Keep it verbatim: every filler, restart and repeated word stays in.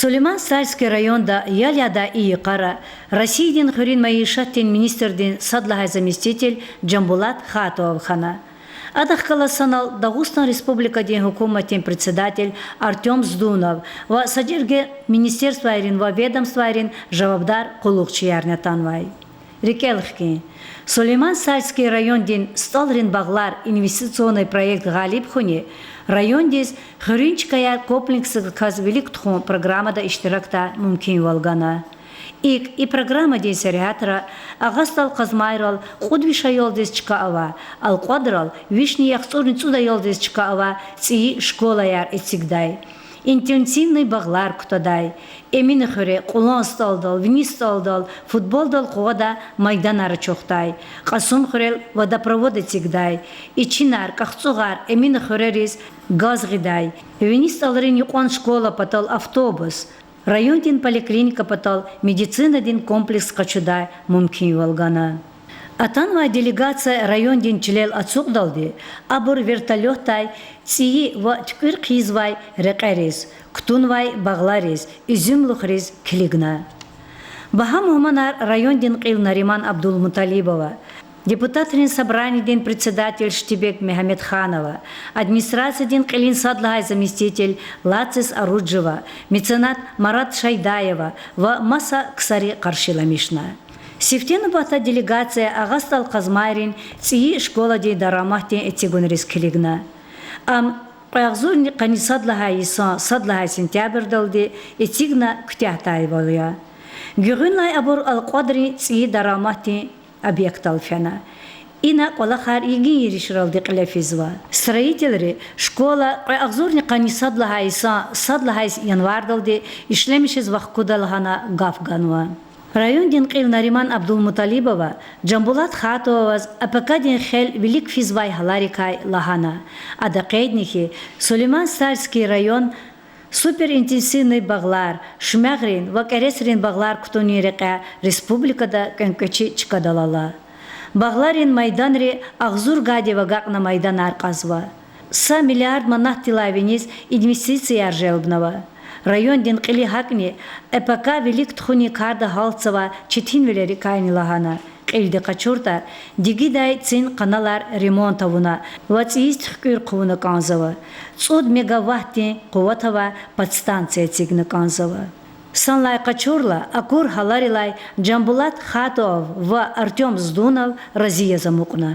Сулейман-Стальский районда ял ядай и йикъара Россиядин хуьруьн майишатдин министрдин сад лагьай заместитель Жамбулат Хатуов хьана. Адахъ галаз санал Дагъустан Республикадин гьукуматдин председатель Артём Здунов ва са жерге министерствайрин ва ведомствайрин жавабдар къуллугъчиярни атанвай. РикӀел хкин, Сулейман-Стальский райондин СтӀалрин багълар инвестиционный проект гъалиб хьуни райондиз хуьруьн чкаяр комплексдаказ вилик тухун программада иштиракдай мумкинвал гана. ИкӀ, и программадин сергьятра Агъа СтӀал Къазмайрал кьуд виш аялдиз чка авай, Алкьвадрал вишни яхцӀурни цӀуд аялдиз чка авай цӀийи школаяр эцигдай, интенсивный багълар кутадай, Эминхуьре, Кьулан СтӀалдал, Вини СтӀалдал футболдал къугъвадай майданар ачухдай, Кьасумхуьрел водопровод эцигдай, Ичинар, КӀахцӀугъар, Эминхуьрериз газ гъидай, Вини СтӀалрин юкьван школа патал автобус, райондин поликлиника патал медицинадин комплекс къачудай мумкинвал гана. Атанвай делегация райондин чилел ацукьдалди, абур вертолётдай цӀийи ва туькӀуьр хъийизвай рекьериз, кутунвай багълариз, уьзуьмлухриз килигна. Багьа мугьманар райондин кьил Нариман Абдулмуталибова, депутатрин собранидин председатель Штибек Мегьамедханова, администрациядин кьилин сад лагьай заместитель Лацис Аруджева, меценат Марат Шайдаева ва маса ксари къаршиламишна. Сифте нубатда делегация Агъа СтӀал Къазмайрин цӀийи школадин дараматдин эцигунриз килигна. Ам кьве агъзурни къанни сад лагьай йисан сад лагьай сентябрдалди эцигна куьтягьдайвал я. Гуьгъуьнлай абур Алкьвадрин цӀийи дараматдин объектдал фена. Ина кӀвалахар йигин еришралди кьиле физва. Строительри школа кьве агъзурни къанни сад лагьай йисан сад лагьай январдалди ишлемишиз вахкуда лагьана гаф ганва. Райондин кьил Нариман Абдулмуталибова Жамбулат Хатуоваз АПК-дин хел вилик физвай гьаларикай лагьана. Ада къейдна хьи, Сулейман-Стальский район суперинтенсивный багълар, шумягърин ва кӀерецрин багълар кутунин рекьяй республикада кӀвенкӀвечи чкадал ала. Багъларин майданри агъзур гайидав агакьна майданар кьазва. Са миллиард манатдилай виниз инвестицияр желбнава. Райондин кьили гьакӀни АПК вилик тухунин карда гьалтзавай четинвилерикайни лагьана. Кьилди къачуртӀа, дигидай цин къаналар ремонт авуна ва цӀийиз туькӀуьр хъувуна кӀанзава. ЦӀуд мегаваттдин къуват авай подстанция эцигна кӀанзава. Санлай къачурла, акур гьаларилай Жамбулат Хатуов ва Артём Здунов рази яз амукьна.